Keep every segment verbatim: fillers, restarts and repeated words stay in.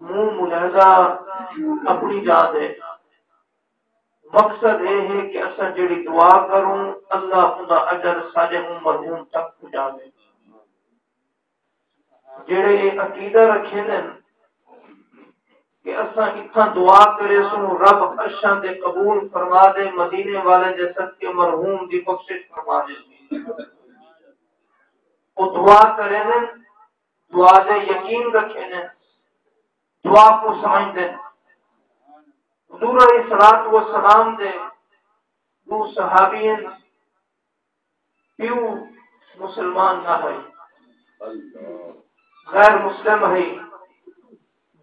منہ ملیندہ اپݨی جاہ تے۔ مقصد اے ہے کہ اساں جیڑھی دعا کروں، اللہ اوندا اجر ساݙے اوں مرحوم تک پڄاوے۔ جیڑھے اے عقیدہ رکھیندن کہ اساں اتھاں دعا کریسوں، رب عرشاں تے قبول فرما دے، مدینے والے دے صدقے مرحوم دی بخشش فرما ݙے۔ او دعا کریندن، دعا دے یقین رکھیندن، دعا کوں سمجھدن۔ حضور علیہ الصلوۃ والسلام دے ݙو صحابی ہن، پیو مسلمان نہ ہئی، غیر مسلم ہئی،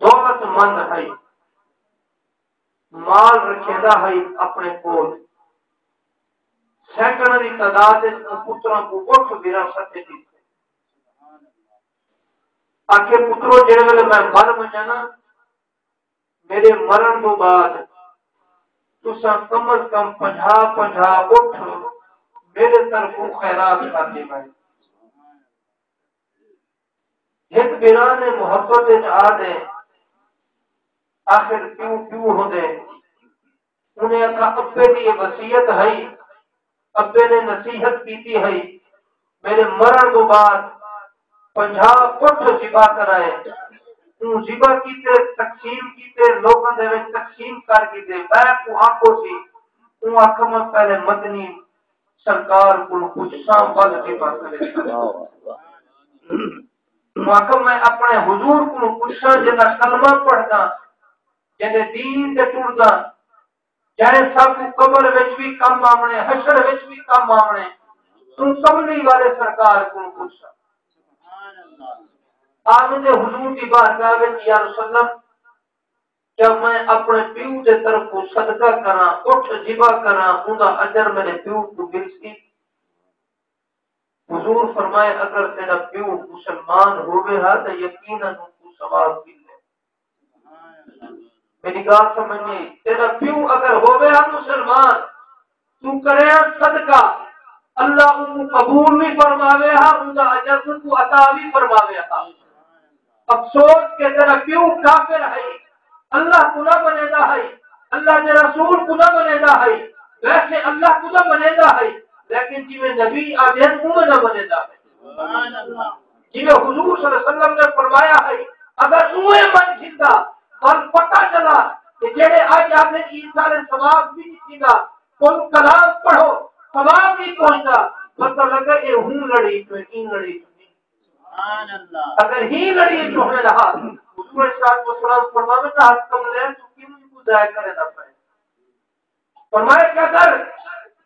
دولت مند ہئی، مال رکھیندا ہئی اپݨے کول، سینکڑاں دی تعداد وچ اوں پتراں کوں اٹھ وراثت تے ݙتے۔ آکھے، پترو، جیڑھے ویلے میں مر ونڄاں نا، میݙے مرݨ توں بعد تساں کم از کم پنجاہ پنجاہ اٹھ میݙے طرفوں خیرات کر ݙیوائے۔ ہک بھرا نے محبت وچ آ ݙے، آخر پیو پیو ہوندے۔ انہیں آکھا، ابے دی یہ وصیت ہئی، ابے نے نصیحت کیتی ہئی، میرے مرن تو بعد پنجاہ اٹھ ذبح کرائے۔ اوں ذبح کیتے، تقسیم کیتے، لوکاں دے وچ تقسیم کر کیتے، میں کو آکھو سی، اوں آکھا، میں پہلے مدنی سرکار کوں پچھساں، ول ذبح کرے۔ اوں آکھا، میں اپنے حضور کوں پچھساں، جنہاں کلمہ پڑھدا، جیندے دین تے ٹردا، جیڑھے ساکوں قبر وچ وی کم آوݨے، حشر وچ وی کم آوݨے، توں کملی والے سرکار کوں پچھساں۔ آویندے حضور دی بارگاہ وچ، یا رسول اللہ، کیا میں اپݨے پیو دے طرفوں صدقہ کراں، اٹھ ذبح کراں، اوندا اجر میݙے پیو کوں ملسی؟ حضور فرمائے، اگر تیݙا پیو مسلمان ہووے ہا تاں یقیناً اونکوں ثواب ملے۔ میݙی ڳالھ سمجھ نہیں؟ تیݙا پیو اگر ہووے ہا مسلمان، توں کرے ہا صدقہ، اللہ اونکوں قبول وی فرماوے ہا، اوندا اجر اونکوں عطا وی فرماوے ہا۔ افسوس کہ تیݙا پیو کافر ہئی، اللہ کوں نہ منیندا ہئی، اللہ دے رسول کوں نہ منیندا ہئی، ویسے اللہ کوں نہ منیندا ہئی، لیکن جیویں نبی آہدن اونویں نہ منیندا ہئی۔ جیویں حضور صلی اللہ علیہ وسلم نے فرمایا ہئی، اگر اونویں من گھندا، ول پتہ چلا کہ جیڑھے اڄ آہدن ایسال ثواب وی نہیں تھیندا، کل کلام پڑھو، ثواب نہیں پہنچدا، پتہ لڳا اے ہوں لڑی پئے، ایں لڑی پئے۔ سبحان اللہ۔ اگر ہی لڑی جو ہے رہا، حضور علیہ الصلوۃ والسلام فرماوے، تاں ہتھ کملے تو کیوں نہیں کو ضائع کرے نہ پائے۔ فرمایا کہ اگر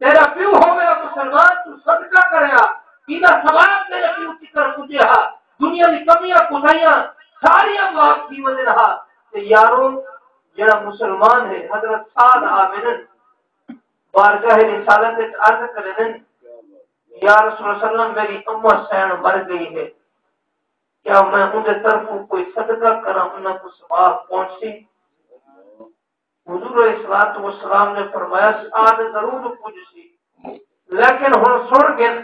تیرا پیو ہووے مسلمان، تو صدقہ کریا، ایدا ثواب تیرے پیو کی طرف پجے ہا، دنیا دی کمیاں کوتاہیاں ساریاں معاف تھی وجے رہا۔ تے یارو، جڑا مسلمان ہے، حضرت سعد آمنن بارگاہ رسالت وچ عرض کریندن، یا رسول اللہ صلی اللہ علیہ وسلم، میری اماں سین مر گئی ہے، کیا میں اوندے طرفوں کوئی صدقہ کراں، انہاں کوں ثواب پہنچسی؟ حضور علیہ الصلوۃ والسلام نے فرمایا، سعد ضرور پجسی، لیکن ہن سن گھن،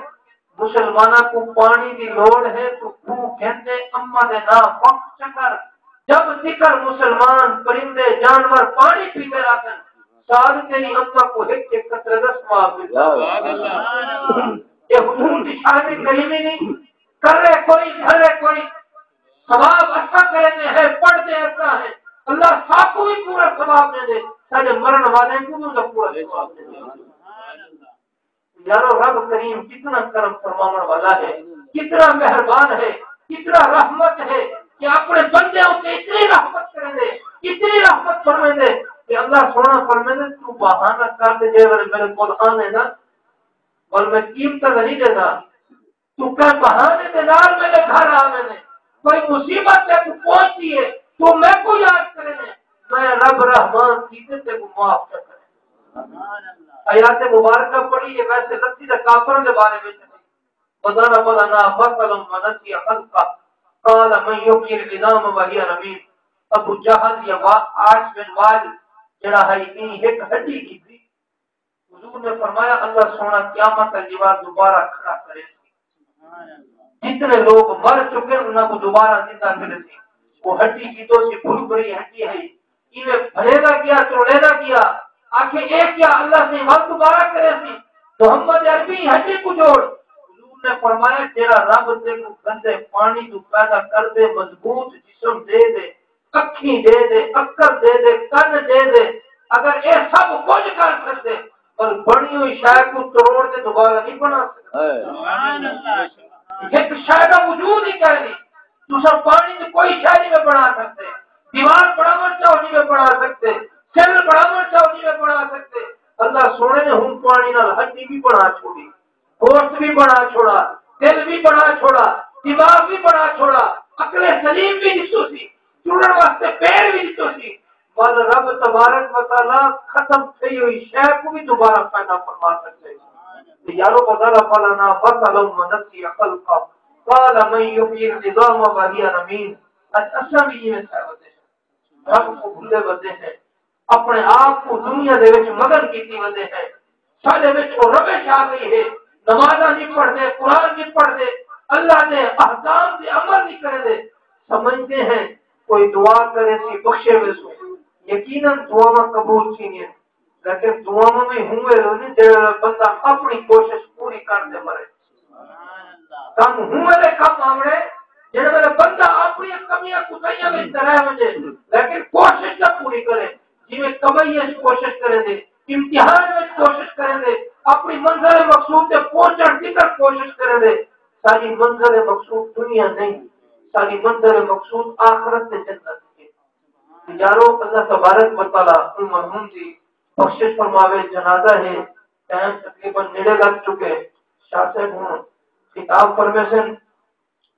مسلماناں کوں پانی دی لوڑ ہے، تو کھوہ گھن تے اماں دے ناں وقف چا کر، جب تیکر مسلمان، پرندے، جانور پانی پیندے رہسن، سعد تیری اماں کوں ہک ہک قطرے دا ثواب ملدا۔ واہ، واہ، واہ۔ اے حضور دی شان کریمی نہیں، کرے کوئی، بھرے کوئی، ثواب اساں کریندے ہیں، پڑھدے اساں ہیں، اللہ ساکوں وی پورا ثواب ݙیندے، ساݙے مرݨ والے کوں وی اوندا پورا ثواب ݙیندے۔ یارو، رب کریم کتنا کرم فرماوݨ والا ہے، کتنا مہربان ہے، کتنا رحمت ہے کہ اپݨے بندے اتے اتنی رحمت کریندے، اتنی رحمت فرمیندے کہ اللہ سوہݨا فرمیندے، توں بہانہ کر تے جے ویلے میݙے کول آندے نا، ول میں قیمتاں دا نہیں ݙیندا، توں کہیں بہانے دے نال میݙے گھر آویندے، کوئی مصیبت تیکوں پہنچدی ہے، توں میکوں یاد کریندے، میں رب رحمان تھی تے تیکوں معاف کر کریں۔ آیات مبارکہ پڑھی ہے، ویسے لتی تے کافراں دے بارے وچ نہیں۔ وضرب لنا مثلا ونسي خلقه قال من يحيي العظام وهي رميم۔ ابو جہل یا وا-، عاص بن وائل جڑا ہے، ایں ہک ہڈی کیتی۔ حضور نے فرمایا، اللہ سوہݨا قیامت دا ݙیہاڑا دوبارہ کھڑا کرے۔ جتنے لوگ مر چکے، انہاں کوں دوبارہ زندہ کرے۔ او ہڈی کیتو سی بھل بھری ہڈی ہئی، ایویں بھریدا گیا، تروڑیدا گیا۔ آکھے، اے کیا اللہ سئیں ول دوبارہ کریسی؟ محمد عربی ہڈی کوں جوڑ۔ حضور نے فرمایا، جیڑھا رب تینوں گندے پانی توں پیدا کر دے، مضبوط جسم دے دے، اکھیں دے دے، عقل دے دے، کن دے دے، اگر اے سب کجھ کر سڳدے، پر بݨی ہوئی شے کوں تروڑ تے دوبارہ نہیں بݨا سڳدے۔ ہک شے دا وجود ہی کائنی۔ تساں پاݨی دی کوئی شے نہیں میں بݨا سڳدے، دیوار بݨاوݨ چاہو نہیں میں بݨا سڳدے، سر بݨاوݨ چاہو نہیں میں بݨا سڳدے۔ اللہ سونے نے ہن پاݨی نال ہڈی بھی بݨا چھوڑی، گوشت بھی بݨا چھوڑا، دل بھی بݨا چھوڑا، دماغ بھی بݨا چھوڑا، عقل سلیم بھی ݙتو سی، ٹرݨ واسطے پیر بھی ݙتو سی، ول رب تبارک و تعالیٰ ختم تھئی ہوئی شے کوں بھی دوبارہ پیدا فرما سڳدے۔ تے یارو، وضرب لنا مثلا ونسي خلقه قال من يحيي العظام وهي رميم۔ اڄ اساں بھی ایویں تھئے ودے ہیں، رب کوں بھلے ودے ہیں، اپݨے آپ کوں دنیا دے وچ مگن کیتی ودے ہیں۔ ساݙے وچ او روش آ ڳئی ہے، نمازاں نہیں پڑھدے، قرآن نہیں پڑھدے، اللہ دے احکام تے عمل نہیں کریندے۔ سمجھدے ہیں کوئی دعا کریسی، بخشے ویسوں۔ یقیناً دعاواں قبول تھیندیاں، لیکن دعاواں وی ہوں ویلے ہوندیاں جیڑھے ویلے بندہ اپݨی کوشش پوری کر تے مرے۔ کم ہوں ویلے کم آوݨے، جیڑھے ویلے بندہ اپݨیاں کمیاں کوتاہیاں وچ تے رہ ونڄے، لیکن کوشش تاں پوری کرے۔ جیویں کمائی وچ کوشش کریندے، امتحان وچ کوشش کریندے، اپݨی منزل مقصود تے پہنچݨ دی کوشش کریندے۔ ساݙی منزل مقصود دنیا نہیں، ساݙی منزل مقصود آخرت تے جنت ہے۔ تے یارو، اللہ تبارک و تعالیٰ اوں مرحوم دی بخشش فرماوے۔ جنازہ ہے، ٹائم تقریباً نیڑے لڳ چکے۔ شاہ صاحب ہݨ خطاب فرمیسن،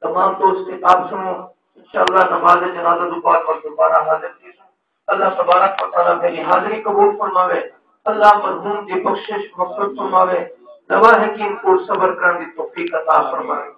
تمام دوست خطاب سݨو۔ انشاءاللہ نماز جنازہ توں بعد ول دوبارہ حاضر تھیسوں۔ اللہ تبارک و تعالیٰ میری حاضری قبول فرماوے۔ اللہ مرحوم دی بخشش مغفرت فرماوے۔ لواحقین کوں صبر کرݨ دی توفیق عطا فرماوے۔